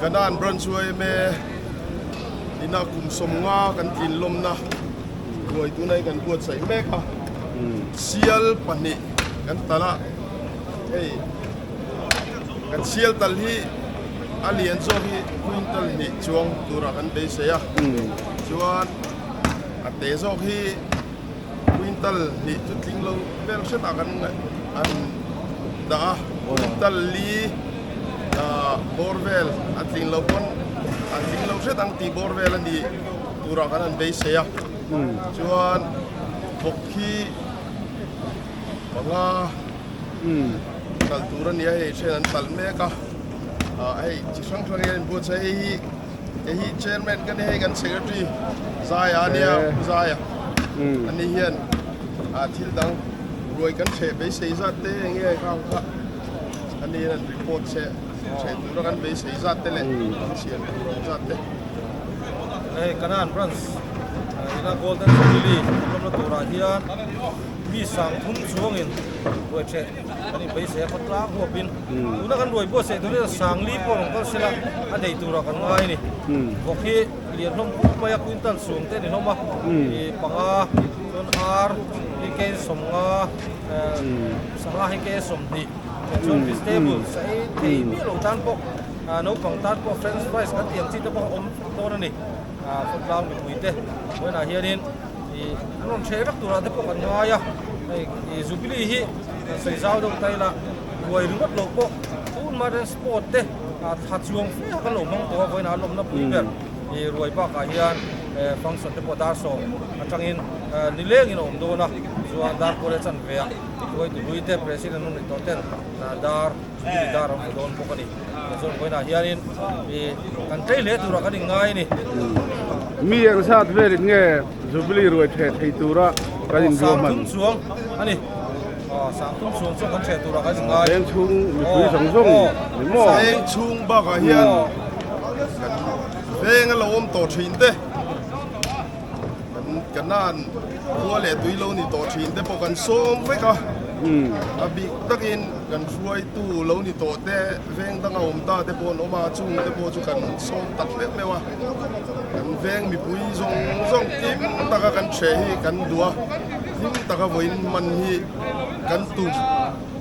Kanan Branch yma ina kum 50 kan tlin lawmna ruai tuna hi kan buatsaih mek a, sial pahnih kan talh a, hei kan sial tal hi a lian zawk hi quintal hnih chuang turah kan beisei a, chuan a te zawk hi. Quintal hnih chu tling lo vel hretah kan an dah a, quintal li bawr vel a tling lo pawn a tling lo hret ang tih bawr vel a nih turah kan han beisei a, chuan vawk hi panga talh tur a ni a, hei then an talh mek a, hei chi hrang hrang hian inbuatsaih hei hi. Hei hi chairman ka ni hei kan secretary Zaia a nia Pu Zaia ani hian ah thil dang ruai kan hreh beisei zat te eng nge khang kha ani hian an report che hreh tura kan beisei zat te leh an siam tur ang zat te. Hei Kanan branch ina Golden Jubilee kan lawmna turah hian mi 30 chuangin ruai hreh Kan inbeisei a khawtlang huapin tuna kan ruai buatsaih tur hi Sangli pawh rawn kal sela a nei turah kan ngai a ni. Vawk hi lian hlawm khawp mai a, quintal sung te a ni hlawm a, ih panga chuan ar hi kei 50 sangha hi kei 20 chuan vegetable sa ei thei miah lo tan pawh naupang tan pawh french fries kan tih ang chi te pawh a awm dawn a ni. Khawtlang mipui te vawiinah hianin ih an rawn hreh vek turah te pawh kan ngai a hei ih jubilee hi kan sawi zau deuh ta ila buai ringawt loh pawh tun modern sport te ah thla chuang fe a kan lo hmang tawh a vawiinah an awmna pui ber ih ruai bakah hian eh function te pawh dar sawm atangin eh nilengin a awm dawn a chuan dar kual a chanve a hruaitu hlui te president an rawn tawh ten dar Jubilee dar an hmu dawn bawk a ni. Chuan vawiinah hianin ih kan tlei hle turah kan inngai a ni. Mi eng zat velin nge Jubilee ruai ṭheh thei tura kan inruah hman? 30 chuang a ni. 30 chuang chuan kan ṭheh turah kan inngai. Veng chhung mipui zawng zawng ni maw? Veng chhung bakah hian kan veng a lo awm tawh ṭhin te. Kan khua leh tui lo ni tawh thin te pawh kan sawm vek a, a bik takin kan hruaitu lo ni tawh te veng danga awm ta te pawh an awm a, chung te pawh chu kan sawm tak meuh meuh a, kan veng mipui zawng zawng hlim taka kan hreh hi kan duh a, hlim taka vawiin hman hi kan tum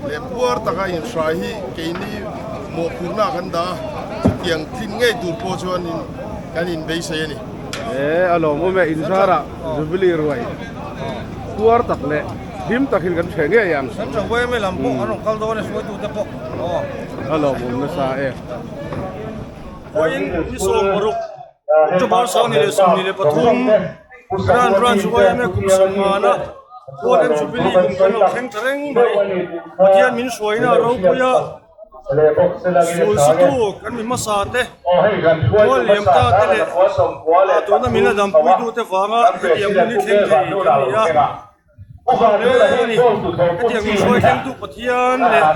leh puar taka inhrai hi keini mawhphurhna ah kan dah a, chutiang tlin ngei tur pawh chuanin kan inbeisei a ni. E a lawmawm e, inzarah Jubilee ruai tuar tak leh hlim takin kan hreh ngei ang. Central YMA lam pawh an rawn kal dawn e hruaitute pawh aw. A lawmawm nasa e. Vawiin ni 16 October 2023 Grand Branch YMA kum 50 na Golden Jubilee kum kan lo thleng ta reng mai. Pathian min hruaina ropui a. Sul sutu kan mi hmasa te rual liam ta te leh ah tuna min la dampui tu te vanga hetiang hun hi thleng thei kan ni a hle a ni hetiang min hruai thleng tu Pathian leh a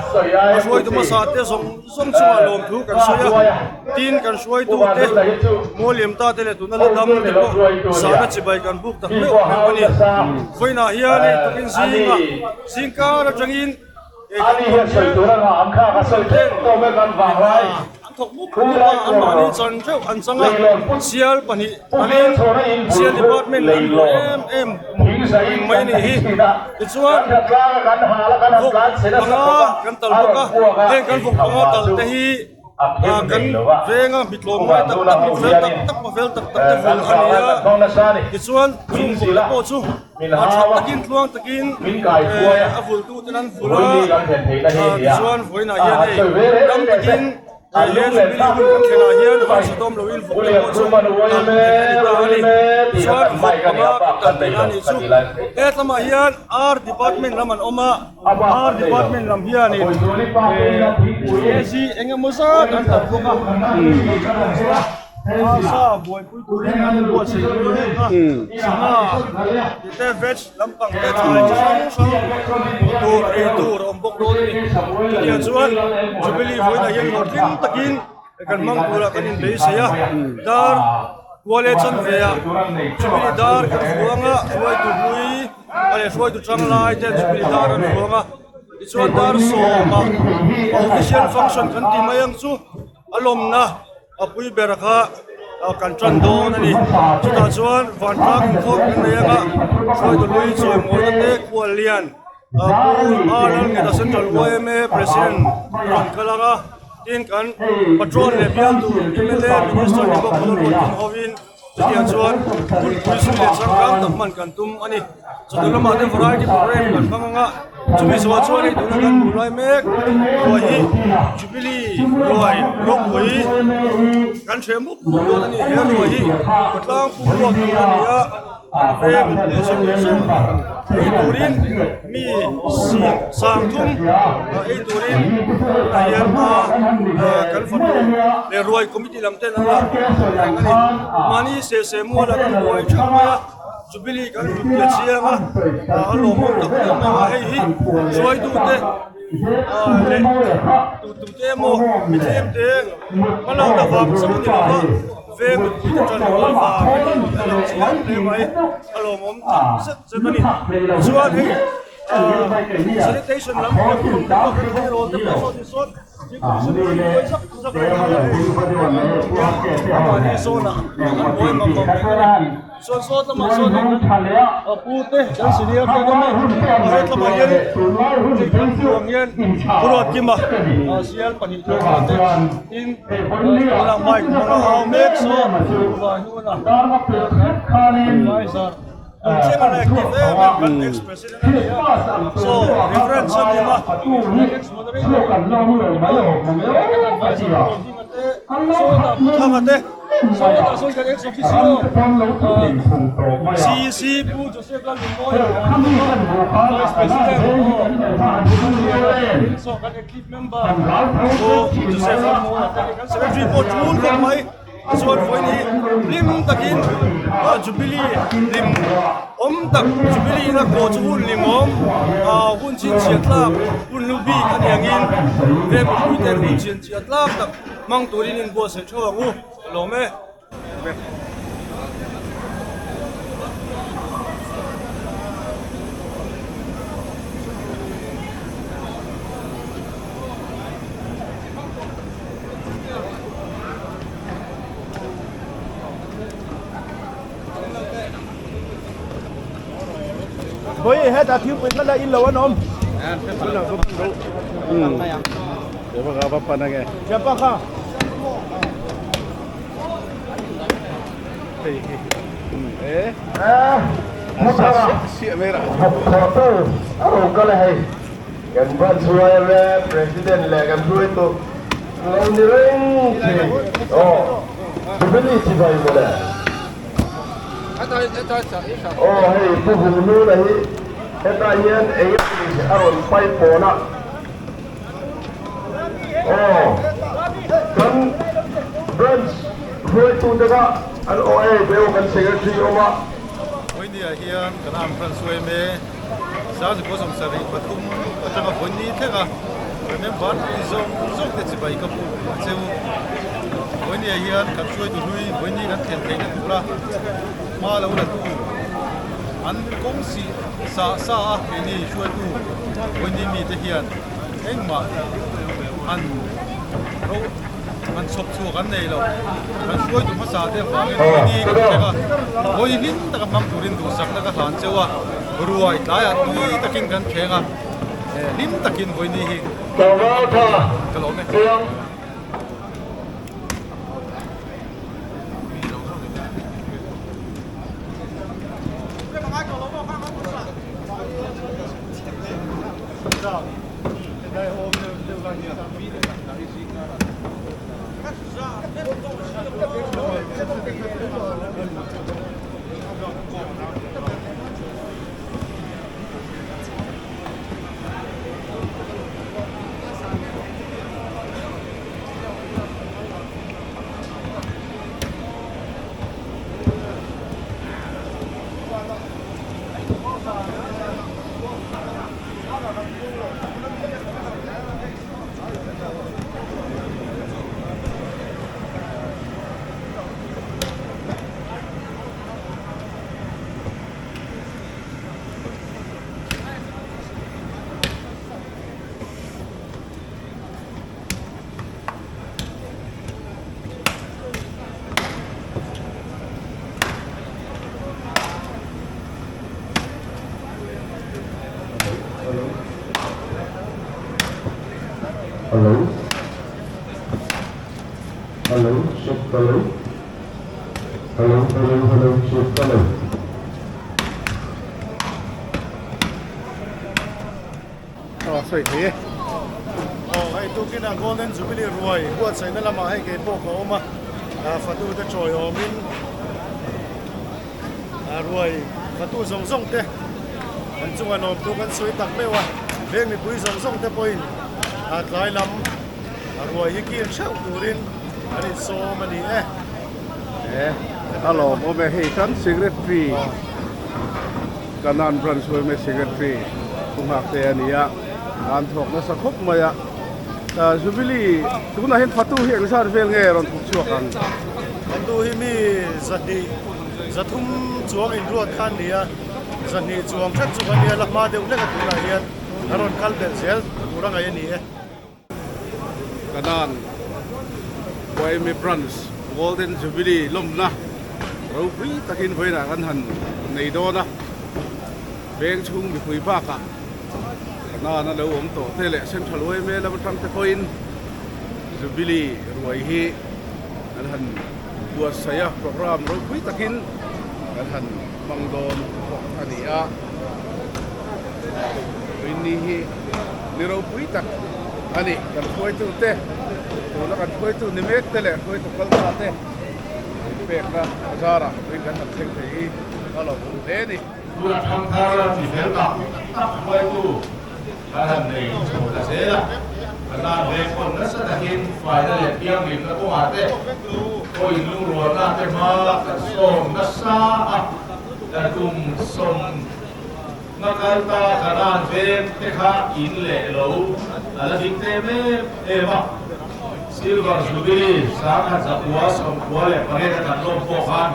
hruaitu hmasa te zawng zawng chungah lawmthu kan sawi a tin kan hruaitu te mual liam ta te leh tuna la dam te pawh zahna chibai kan buk tak meuh meuh a ni vawiinah hian hei tukin zingah zingkar atangin. An thawk mup mup a, anmahni chan theuh an chang a, sial pahnih talin sial department an buai em em reng mai a nih hi. Tichuan vawk panga kan tal bawk a, heng kan vawk panga tal te hi kan venga mitlawm ngai tak tak, mifel tak tak, mafel tak tak te vul a ni a, tichuan chung vawk te pawh chu. A tha takin tluang takin a vultu ten an vul a, tichuan vawiinah hian hei ram takin he Jubilee hun kan thlenah hian harsat awm loin vawk te pawh chu kal theih a ni ta a ni. Tichuan vawk panga kan kal theih a nih chu. He tlamah hian R department lam an awm a, R department lam hianin kg eng emaw zat an tam bawk a. Sa buaipui turin an inbuatsaih mek a, sangha tih te veg lampang te thlai chi hrang hrang hmuh tur ei tur a awm bawk dawn a ni. Chutiang chuan Jubilee vawiinah hian hlawhtling takin kan hmang turah kan inbeisei a, dar kual leh chanve ah Jubilee dar kan hruang a, hruaitu hlui a leh hruaitu tanglai te Jubilee dar an hruang a, tichuan dar sawmah official function kan ti mai ang chu a lawmna. a pui ber kha kan tan dawn a ni. Chutah chuan vantlang inkhawm kan nei anga hruaitu hlui chawimawina te khuallian Pu R Lalngeta Central yma President a rawn kal ang a, tin kan patron leh bialtu mla Minister ni bawk Pu Lalruatkim hovin chutiang chuan hunpui sum leh changkang tak hman kan tum a ni. Chawhnu lamah te variety programme kan hmang ang a, chumi zawhah chuan hei tuna kan hmuh lai mek ruai hi Jubilee ruai ropui kan hreh mup mup dawn a ni. He ruai hi khawtlang pumruak tur a ni a. An veng mipui zawng zawng ei turin mi sang thum ei turin tunah hian hma kan fatu leh ruai committee lam ten an la reng a ni. Mahni seh seh mualah kan buai theuh mai a, Jubilee kan hlut tia chiang a, a lawmawm tak em em a, hei hi hruaitute leh tutute emaw mi tlem te hmalakna vang chauh a ni lo va. Veng mipui te tan rual vang a ni tih a lang chiang hle mai, a lawmawm tak zet zet a ni. Chuan hei sanitation lam leh kawng te pawh kan tleirawl te pawh sawn sawn thingpui sen an buai zak zak reng a ni a hei mahni zawnah an buai mang mang reng a ni. Chuan sawn lamah sawn hei kan pu te kan senior te an awm a, a het lamah hianin hei kan ruang hian Pu Ruatkima sial pahnih tur te tin tunah mic hmang a au mek saw vai hnuna advisor tun thleng a la active em em kan ex president a ni a so reference a ni a ex moderator kan advisor Pu Ruatdinga te sawtah Pu Thanga te sawtah sawn kan ex officio CEC Pu Joseph Lalnunmawia vice president saw kan Member Pu Joseph Rammuana te kan Secretary pawh tul khawp mai chuan vawiin hi hlim takin Jubilee hlim awm tak Jubilee ina kaw chu hun hlimawm hun chhinchhiah tlak hun hlu bik a ni angin veng mipui ten hun chhinchhiah tlak tak hmang turin inbuatsaih theuh ang u ka lawm e. Boi hetah thingpui hman a in lo an awm. Thianpa kha. Kan branch yma president leh kan hruaitu lo ni reng thin aw Jubilee chibai mawle aw hei Pu Vungnuna hi hetah hian eng emaw a rawn pai pawn a. Aw, kan branch hruaitute kha an aw e beu kan secretary awm a. Vawinia hian kan arm branch yma Sazikua sawmsarih pathum atanga vawini thleng a member hlui zawng zawng te chibai ka puk a cheu. Vawinia hian kan hruaitu hlui vawini kan thlen theihna tura hma lo la tu an kawng sih sa sa a keini hruaitu vawini mite hian Engmah an ro an chhawp chhuak an nei lo. Kan hruaitu hmasa te avangin vawiini kan thleng a, vawi hlim taka hmang turin duhsakna ka hlan cheu a, ruai tlaiah tui takin kan thleng a, hlim takin vawiini hi ka lawm e. Hello check hello Hello hello hello check hello. Aw sawi thei e. Aw hei tukin a Golden Jubilee ruai buatsaihna lamah hei kei pawh ka awm a, fatu te chawi awmin ruai fatu zawng zawng te an chunga lawmtu kan sawi tak meuh a, veng mipui zawng zawng te pawhin tlai lam ruai hi kil theuh turin an insawm a ni e. E a lawmawm e, hei kan secretary Kanan Branch Yma Secretary Pu Nghakte a ni a, an thawk nasa khawp mai a. Jubilee tunah hian fatu hi engzat vel nge rawn thawk chhuak ang? Fatu hi mi zahnih zathum chuang inruat kha an ni a, zahnih chuang hret chu kan nia, la hma deuh hlek a tunah hian a rawn kal belh zel tur a ngaih a ni e. Kanan Yma Branch Golden Jubilee lawmna ropui takin vawiinah kan han nei dawn a, veng chhung mipui bakah Kanan a lo awm tawh te leh Central Yma lam atang te pawhin Jubilee ruai hi kan han buatsaih a, programme ropui takin kan han hmang dawn bawk a ni a, vawiinni hi. Ni ropui tak a ni. Kan hruaitute, tuna kan hruaitu ni mek te leh hruaitu kal ta te inpekna a zarah vawiin kan han thleng thei hi a lo awm hle a ni. Tuna thangthar chi fel tak tak hruaitu kan han nei chho ta zel a, kan nan veng pawn nasa takin faina leh thianghlimna kawngah te, khaw inlungrualna te hma kan sawm nasa a, kan kum sawm. Na kal ta Kanan veng te kha in leh lo a la ding tlem em em a, Silver Jubilee 1998 a kan lawm pawh khan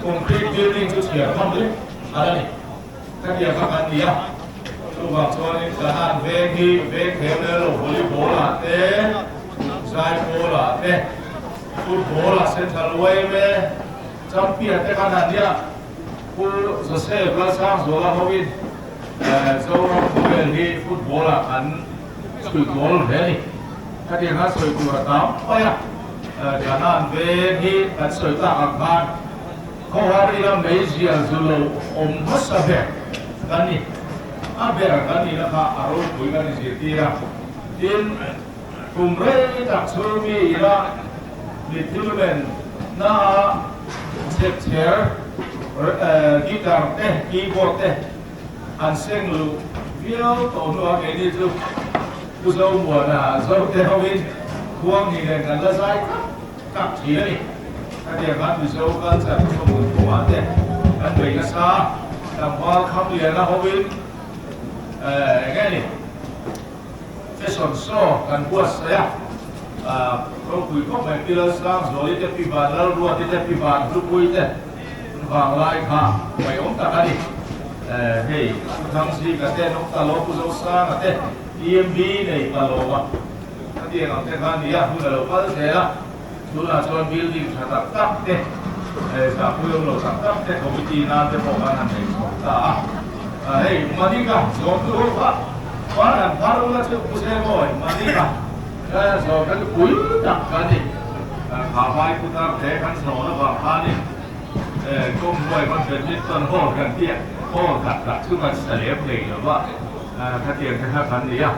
concrete building chu chhiar ngam lek a la ni. Khatiang kha kan ni a, chuvang chuanin Kanan veng hi veng theu leh lo volleyball ah te, zaipawl ah te, football ah Central yma champion te khan an nia. Pu Joseph Lalsangzuala hoin Zoram khawvel hi football ah kan chhuih goal hle a ni. Khatiang khan sawi tur a tam mai a, Kanan veng hi kan sawi tak ang khan khawhar ila meizial zu lo awm hmasa ber kan ni. A ber kan nihna kha a ropui kan inzirtir a, tin kum rei tak chhung mi ila Mithilmen na a chhepchher guitar te keyboard te an seng luh viau tawh hnuah keini chu Pu Zomuana Zote hoin khuang hi nen kan la zai kak kak thin a ni. Khatiang khan Mizo culture khawmun kawngah te kan bei nasa a, tlangval Khamliana hoin eng nge ni? Fashion show kan buatsaih a, ropui khawp mai Pi Lalsangzuali te, Pi Vanlalruati te, Pi Vanhlupui te vanglai kha mai awm tak a ni. Hei Pu Thangzika te, Nawmta Lo Pu Zosanga te, EMB nei pa lawm a, khatiang ang te kha a ni a, hun a lo kal zel a, tunah chuan building tha tak tak te, zahpui awm lo tak tak te committee nan te pawh kan han nei chho ta a. Hei Manika zawmtu ho kha khuan an phar ula chu Pu Zemawi Manika kha zawm kha chu pui tak ka ni. Kha vai putar te kan zawn avang khanin kawngbuai khawn badminton hall kan tih a, hall tak tak chu kan sa lem hlei lo va, khatiang te kha kan ni a,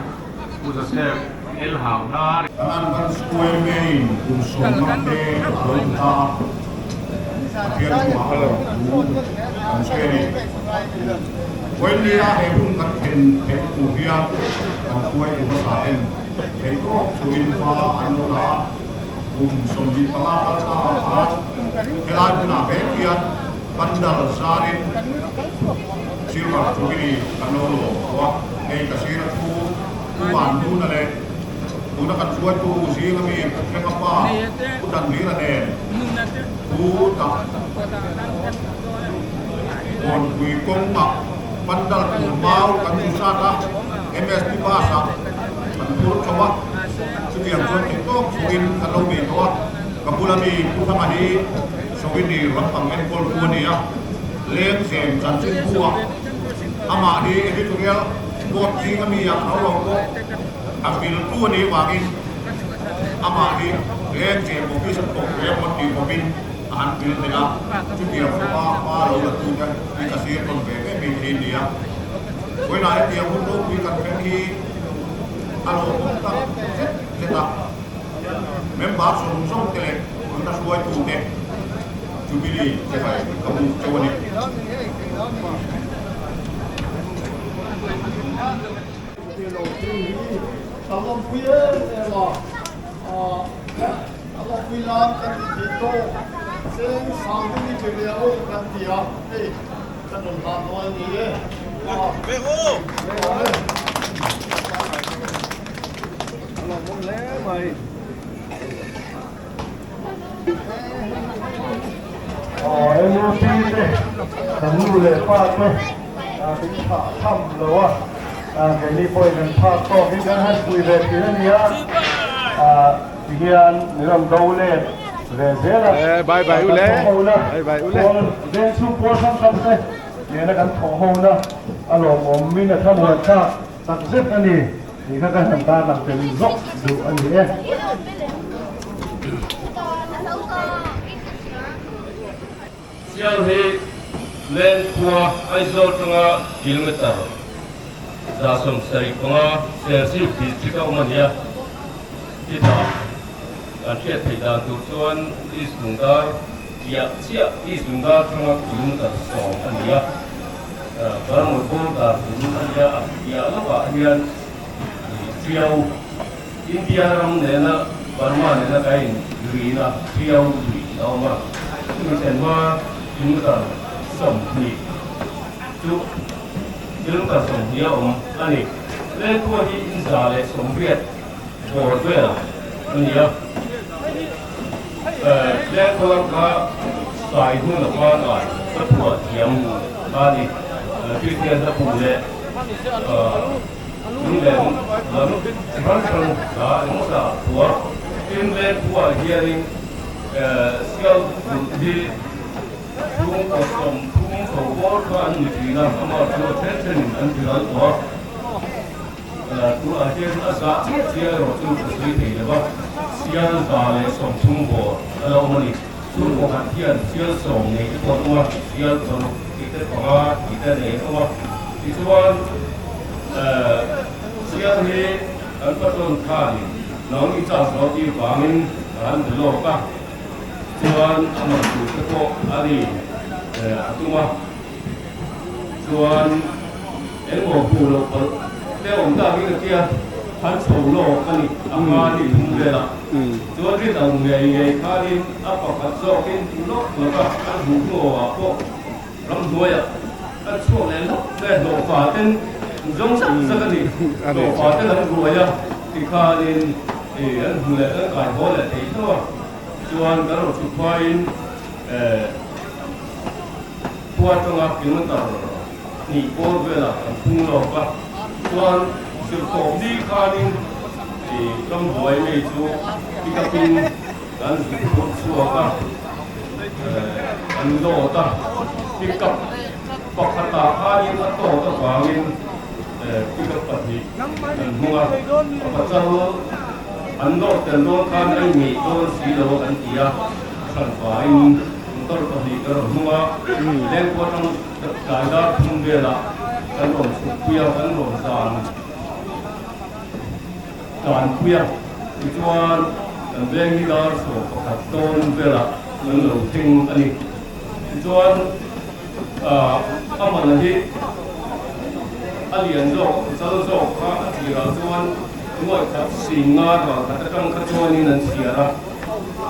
Pu Joseph El Hau Hnar. Kan an square main kum sawmna te a lo ta a. Pathian chungah a lo thu kan sawi a ni. Vawiinnia he hun kan thlen theih tur hian kan hruaitu hmasa ten theihtawp chungin hma an lo la a, kum 25 kal ta ah khan helai hmunah vek hian pandal zarin Silver Jubilee kan lo lawm tawh a, hei ka sir a thu Pu Vanhnuna leh Tuna kan hruaitu zinga mi Pu Thlenga pa Pu Danlira nen Pu Tak Kawnpui kawngah pandal tur mau kan hmu zat a, MSP bus ah kan phur tho a, chutiang chuan theihtawp chungin kan lo bei tawh a, ka bula mi Pu Thanga hi Souvenir lampang enkawl tu a ni a, Lengzem chanchinbu ah amah hi editorial board zinga mi ah lo lo pawh A viltu a nih vangin amah hi Lengzem office an thawk ve emaw tih khawpin a han pil thei a, chutiang khawpa hma lo la tute hi ka sir tawn ve ve mai thei a ni a. Vawiinah hetiang hun ropui kan thleng hi a lawmawm tak zet zet a, member zawng zawng te leh tuna hruaitute Jubilee chibai ka buk teuh a ni. Ka lawmpui em em a, a lawmpui nan kan ti thei tawk cheng sang deuh i pe ve a aw kan ti a, hei ka rawn hlan dawn a ni e. A lawmawm hle mai. NUP te kan nu leh pa te min thah tham lo a, keini pawhin kan phak tawk hi kan han pui ve thin a nia, tihian min rawn do let ve zel a, kan thawh ho na pawl veng chhung pawl hrang hrang te nena kan thawh ho na a lawmawm min a thlamuan thlak tak zet a ni. Tih kha ka han tar lang tel zawk duh a ni e. Sial hi Len khua Aizawl tanga kilometer 175 Serchhip district a awm a ni a. Chutah kan hriat theih dan tur chuan East Lungdar piah chiah East Lungdar tanga kilometer 10 a ni a. Burma border bul a nia a piah lawkah hian Tiau, India ram nena Burma nena ka in rina Tiau lui a awm a, chumi thlen hma kilometer 20 chu kilometer 20 a awm a ni. Lengkhua hi in 180 bawr vel a ni a, Lengkhua lam kha sai hmun a pangai ka phuah thiam a ni. Kristian hla pum leh lunglen lam chi hrang hrang hla engmawsa a phuah. Tin, Lengkhua hianin sial vulh hi chhungkaw 30 chho bawr kha an ni thin a, amah chu a then thenin an ti ral tawh a. Tunah hian a zah chiah chiah erawh chu ka sawi thei lo va, sial 130 bawr a la awm a ni. Chung pakhat hian sial 10 nei te pawh an awm a, sial 6 tih te panga tih te nei an awm a. Tichuan sial hi kan patron khanin nang i chance lo tih vangin ka han be lawk a, chuan a man tur te pawh a ni a tum a. Chuan engmaw hmuh loh palh te awm tak in a tia han chho lawk a ni a hma ni thum velah chuan rin ang ngei ngei khanin a pakhat zawkin lawk lawk a an hmuh hnuah pawh ramhnuaiah an chhuak leh lawk mai a hlawhfa ten an zawng zak zak a ni hlawhfa ten an ruai a tikhanin an hmu leh an kai haw leh thei tho a chuan kan rawn chhuk hmain Khua atanga kilometer hnih bawr velah kan phung lawk a, chuan zirtawp ni khanin rambuai ngei chu pick up in kan zuk phurh chhuak a, an load a, pick up pakhatah khanin a tawt avangin pick up pahnih kan hmang a, a pachal an load tel dawn khan a ingeih dawn si lo a kan ti a, a hran vaiin. Motor pahnih ka rawn hmang a, Lengpua atang tlai dar thum velah kan rawn chhuk pui a, kan rawn zan tlan pui a, tichuan kan veng hi dar 11 dawn velah kan lo thleng a ni. Tichuan a man hi a lian zawk, a chal zawk kha a tirah chuan nuaih khat sing nga ral khat atang kha chuanin an chhiar a.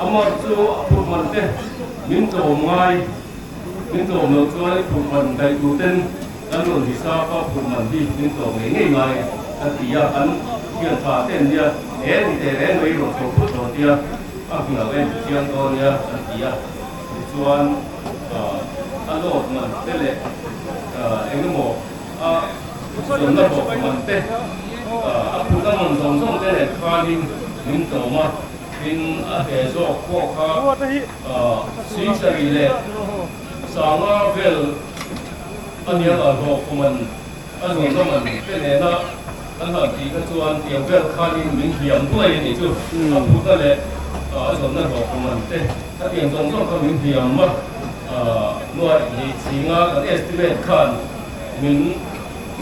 Amah chu a phurh man te min tlawm ngai, min tlawm loh chuan i phurh man daih tur ten kan rawn hisap a, phurh man hi min tlawm ngei ngei ngai ka ti a, kan thian tha te an nia, he ni teh reng mai rawn chho phut dawn tia a hmu lo em chiang dawn nia kan ti a, tichuan a load man te leh eng emaw a zawnna bawk man te a phurhna man zawng zawng te nen khanin min tlawm a. Tin, a he zawk pawh kha 70 leh 50 vel a nia a hlawh man a zawn ram an te nena kan han tih kha chuan tiang vel khanin min hliam duai a nih chu. A phutna leh a zawnna hlawh man te khatiang zawng zawng kha min hliam a, nuaih hnih chhinga kan estimate khan min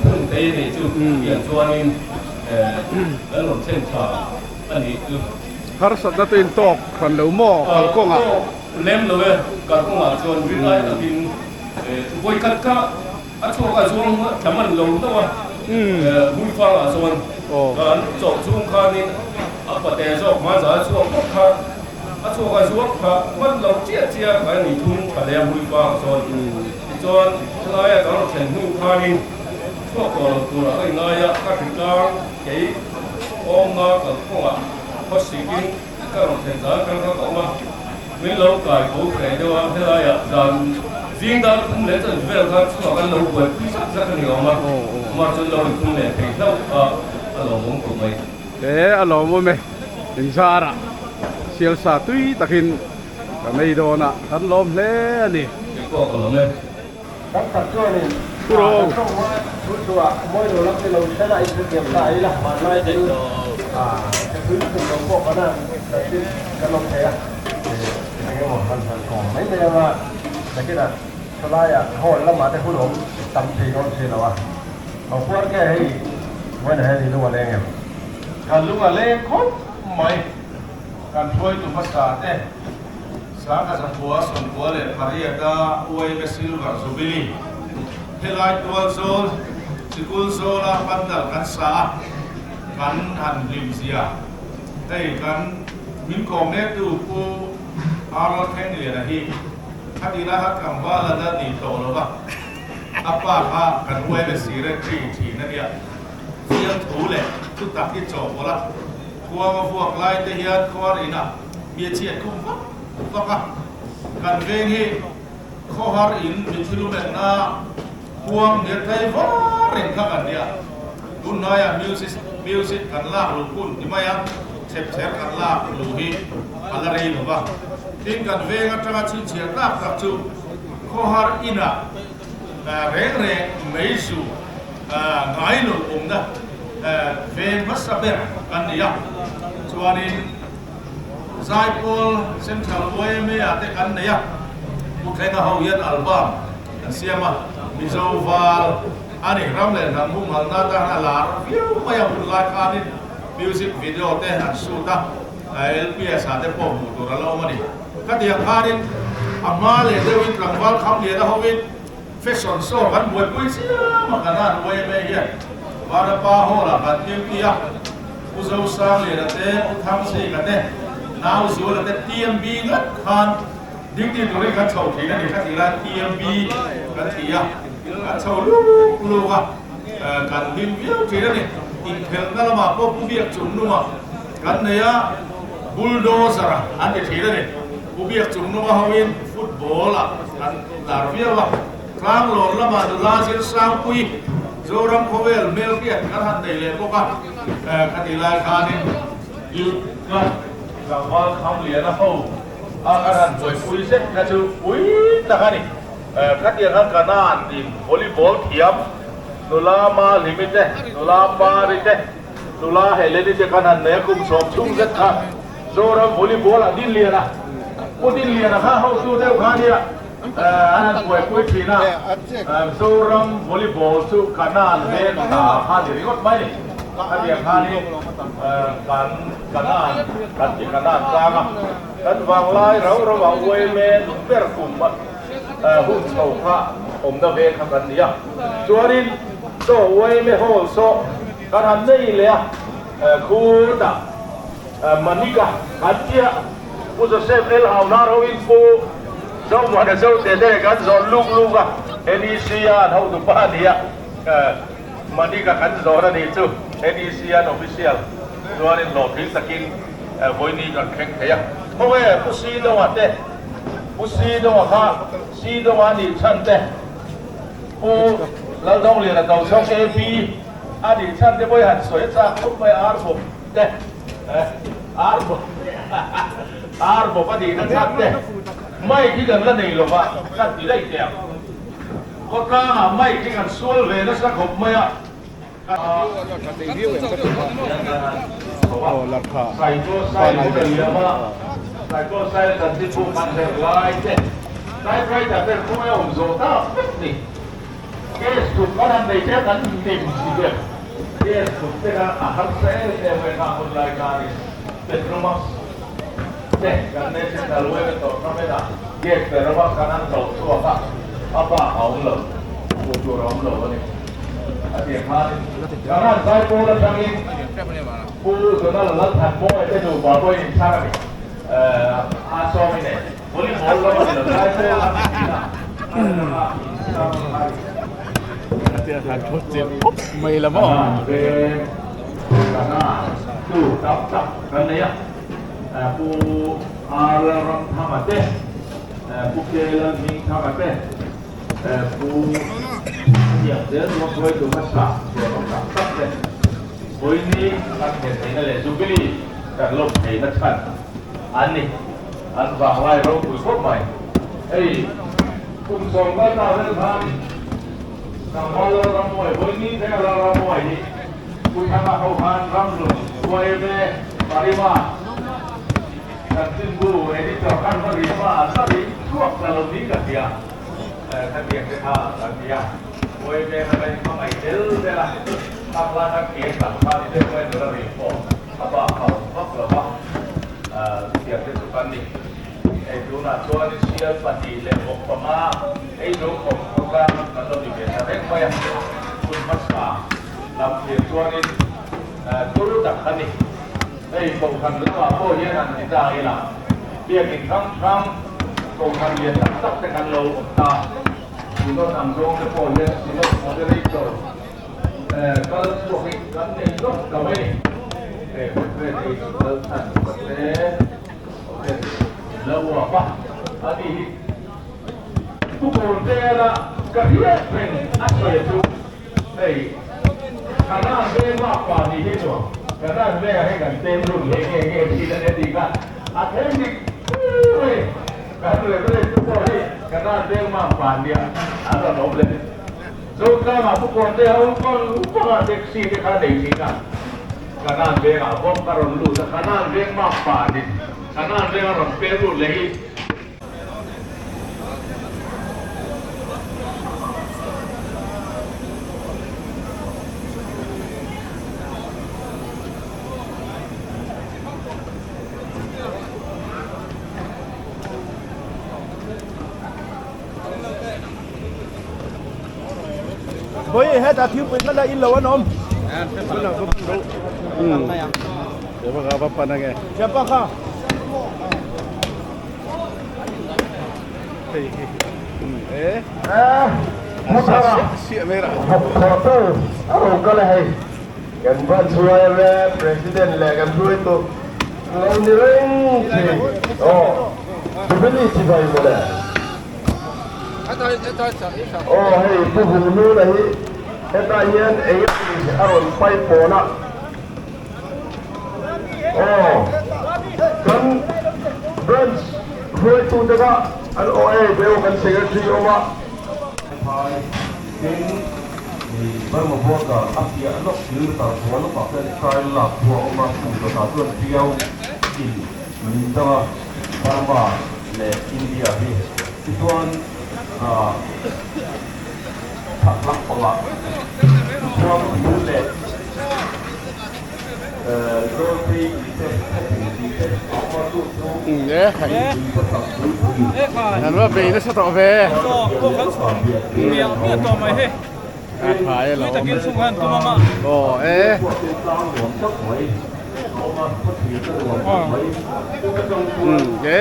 phun thei a nih chu tiang chuanin kan rawn thlen tha a nih chu. Harsatna te intawk hran lo maw kalkawngah? Tawk lem lo e, kalkawngah chuan rinai takin vawikhat kha A chhuak a zuang thla man lo hlauh a, Huifangah chuan kan chawh chung khanin a pate zawk hmanzah a chhuak bawk kha, a chhuak a zuang thla man lo chiah chiah kan ni thung thla leh a Huifangah chuan. Tichuan helaia kan rawn thlen hnu khanin chhuak tawh lo turah ka inngai a, ka hritlang kei awmna kalkawngah khawsikin Ka rawn thlen zan khan kha ka awm a, min lo kai tho hreh deuh a, helaiah zan zing dar thum leh chuan vel khan chhuak an lo buaipui zak zak a ni awm a, amah chuan lo inthum leh thei hlauh a, a lawmawm khawp mai. He a lawmawm e, inzarah sialsa tui takin ka nei dawn a, kan lawm hle a ni. Keipawh ka lawm e. Tam tak chuanin kan tawng hma thu thuah mawi lo lam ni lo thlen a inhrethiam ta ei la, hmanlai chu ka tui lutuk lo pawh kan han chanchin kan awm thei a, eng emaw han han kawm mai mai anga nakinah thalaiah hall lamah te hun awm tam thei dawn si lo a, ho puar nge hei vawiin ah hian i lung a leng em? Kan lung a leng khawp mai, kan hruaitu hmasa te. Sangha zakua sawmkua leh pariata Uaime Silver Jubilee helai tual zawl sikul zawla pandal kan sa a, kan han hlim zia hei kan min kawm mektu Pu Arnold Thengliana hi khati lai kha tlangval a la ni tawh lo va, a pa kha kan Uaime Secretary thin a nia, fiamthu leh thutak hi chawhpawlh a, khuang a vuak lai te hian khuar inah Mi a chhiat khum vak vak a, kan veng hi khawhar in mithi lumenna huang ner tlai var reng kha kan nia. Tunhnaiah music music kan lak luh hun ti mai a, chhepchher kan lak luh hi a la rei lo va. Tin, kan veng atanga chhinchhiah tlak tak chu khawhar inah reng reng meizu ngai lo awmna veng hmasa ber kan ni a. Chuanin. Zaipawl Central yma ah te kan nei a, Pu Thlenga ho hian album an siam a, Mizo val a ni, ram leh hnam humhalna atan a lar viau mai a, hun lai khanin music video te an shoot a, LPS ah te pawh hmuh tur a la awm a ni. Khatiang khanin a hma leh deuhin tlangval kham lian a hovin fashion show kan buaipui chiam a, kan an yma hian Vanapa Hall ah kan duty a. Pu Zosangliana te, Pu Thangzika te, Nau Zuala te TMB ngat khan duty turin kan chho thin a ni. Kha tih lai TMB kan ti a, kan chho luk luk a, kan hlim viau thin a ni. Inkhelhna lamah pawh Pu Biak Chungnunga kan nei a, Bulldozer an ti thin a ni. Pu Biak Chungnunga hoin football ah kan lar viau a. Tlanglawr lamah nula Zirsangpui Zoram khawvel hmelhriat kan han nei leh bawk a, khatih lai khanin Youth Club tlangval Khamliana ho a kan han buaipui zet kha chu pui tak a ni. Khatiang khan Kanan in volleyball thiam nula Mahlimi te, nula Pari te, nula Heleni te kan han nei a, kum sawm chhung zet kha Zoram volleyball ah Dinliana, Pu Dinliana kha hotu deuh kha a nia. An han buaipui thin a, Mizoram volleyball chu Kanan veng hna kha ni ringawt mai ni. Khatiang khanin kan Kanan kan ti Kanan tlang a, kan vanglai rau rau ah uaime ber kum hun chho kha awmna veng kha kan ni a. Chuanin saw uaime hall saw kan han nei leh a, khutah Manika kan tia. Pu Joseph El Hauna roin Pu Zomuana Zote te kan zawn luk luk a, NEC a an hotu pa a ni a, Manika kan zawn a nih chu NEC an official chuanin hlawhtling takin vawiini kan thleng thei a. Khawnge Pu Sidonga te, Pu Sidonga kha Sidonga a nih chhan te, Pu Laldawngliana Tochhawng AP a nih chhan te pawh i han sawi a chak khawp mai a, Arbawp te. Ar bawp a nihna chhan te mic hi kan la nei lo va, kan ti daih teh ang. Khawtlangah mic hi kan sual ve nasa khawp mai a. Tlai pawh saia chanchinbu kan her lai te, typewriter ten khawnge a awm zawh tak vek ni. Gas tuk kan han nei te kan hlim si ber. Gas tuk te kha a harsa em em mai kha hun lai khanin Petromax te kan National Highway tawrhna menah gas Petromax kan han hlauh chhuak a, a bak a awm lo, hmuh tur a awm lo a ni. A tiang khanin kan han zaipawl atangin Pu Donald Lalthanmawia te nupa pawhin inchhang a ni. A sawm in e. Volleyball lam a ni lo, zaipawl lam a ni a, a lama inchhang a ni. Veng kana tu tam tak kan nei a, Pu R Lalramthanga te, Pu K Lalhmingthanga te, Pu Hniang zel chuan hruaitu hmasa chhuanawm tak tak te Vawiini kan thlen theihna leh Jubilee kan lawm theihna chhan an ni. An vanglai ropui khawp mai. Hei kum sawmkal ta vel khan Tlangval Lalrammuai, Vawiini thlenga Lalrammuai hi Pu Thanga ho khan Ramhlun YMA Parima Chanchinbu Editor khan va ri hma an la ri chhuak ta lo ni ka hria. Khatiang te kha kan ti a, YMA kha kan inhmangaih tel tel a, khang lai khan ke tak kha ni deuh mai nula ri pawh a bak kha awm vak lo va, chutiang te chu kan ni. Hei tunah chuanin sial pahnih leh vawk panga ei zo khawp khawtlang kan lo ni ve ta reng mai a, hun hmasa lam thlir chuanin tur tak a ni. Hei Kohhran lamah pawh hian an ti ta ila, biakin hrang hrang Kohhran lian tak tak te kan lo awm ta. Synod ang zawng te pawh hian Synod Moderator kal chhuak hi kan nei lawk ta mai ni. Hei Freddy Lalthan Pate hotel in lo uap a, ani hi Tukurtela ka hriat reng a sawi chu. Hei Kanan veng lak pa nih hi chuan Kanan vengah hian kan pem lut leh nge nge thin a nia tih kha a thleng dik fur a ni. Kan Reverend te pawh hi Kanan veng mak pa nia an rawn awm leh. Zotlangah Pu Kawnte a awm vang vang a, taxi te kha nei thin a. Kanan vengah bawk a rawn lut a, Kanan veng mak pa nih Kanan veng a rawn pem lut leh hi. Boi hetah thingpui hman a in lo an awm. Thianpa kha. Kan branch yma president leh kan hruaitu lo ni reng thin aw Jubilee chibai mawle aw hei Pu Vungnuna hi hetah hian eng emaw a rawn pai pawn a Aw, kan branch hruaitute kha an aw e deuh kan secretary awm a. Phai tin i Burma border a piah lawk kilometer kua lawkah khian trail lak thu a awm a, chung dawtah chuan Piau in min dang a, Burma leh India hi tichuan ah chhak lampangah tichuan thil leh An va bei nasa tawh ve. A tha e lo. Aw e. E.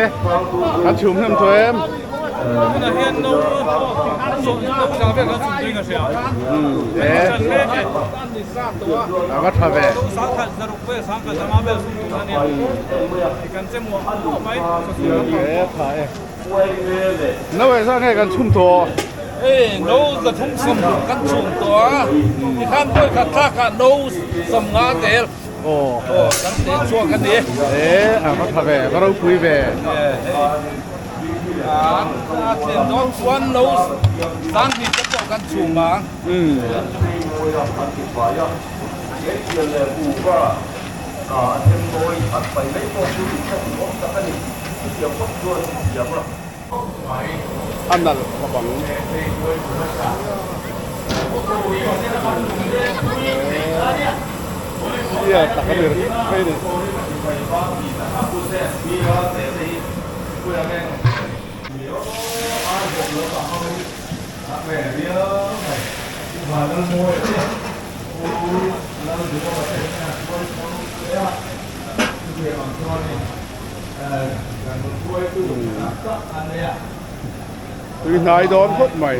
Kan chhum hnem tawh em. E. A va tha ve. E tha e. No e za nge kan chhum tawh. Ei no za thum sawm kan chhum tawh a. Tikhan vawi khat thlak ah no sawm nga tel. Aw. Aw kan tel chhuak a ni. E a va tha ve, va ropui ve. A thlen dawn chuan no sanghnih te pawh kan chhum ang. Chutiang bawk chuan thiam a. A nalh khawp ang. Sia tak a ni ringawt mai a ni. Tui hnai dawn khawp mai.